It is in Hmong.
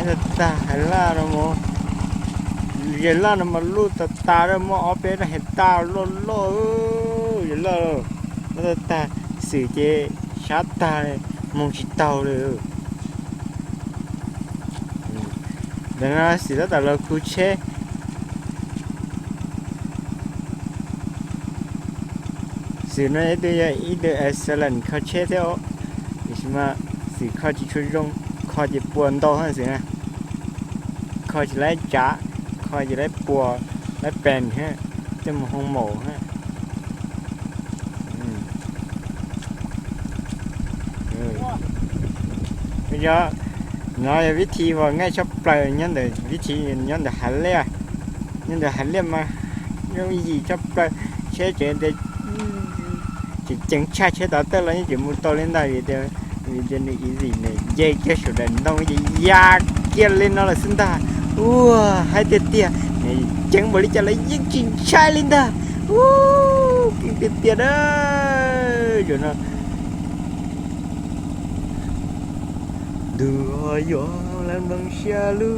Tag tag hais laj no mas, yawg laj no mas luj tas tas, muaj ob peb rab hais tag loj loj, yawg laj, loj tag tag, Xwm ces sab tag li, mus tsis taus li. Ntawm no Xwm tab tom los khu tsheb. Xwm no ib tug yog ib tug excellent kho tsheb thiab os, tiam sis mas Xwm kho tsis tshua zoo, kho ces puas ntau Xwm na, kho tsis laib tsav, kho tsis laib puas, laib pees thiab, tej mus hoo maum thiab. Yog, no yog vib thi uas nqaij tshaj plaws nyob ntawm vib thi, nyob ntawm hav liaj, nyob ntawm hav liaj mas yooj yim tshaj plaws, tsheb tseem tias tseem ceev tshaj tsheb tod tawj los yeej tseem mus tau li ntag, vim tias, vim tias nws easy, nws nce kiag saum daim ntoo ces ya kiag li no lawm xwb ntag. Ua, haib tiag tiag, nws ceev npaum li cas los yeej tsis ntshai li ntag. Ua, keej tiag tiag na. Zaum no ntuj ho yuav lawv nplooj siab lug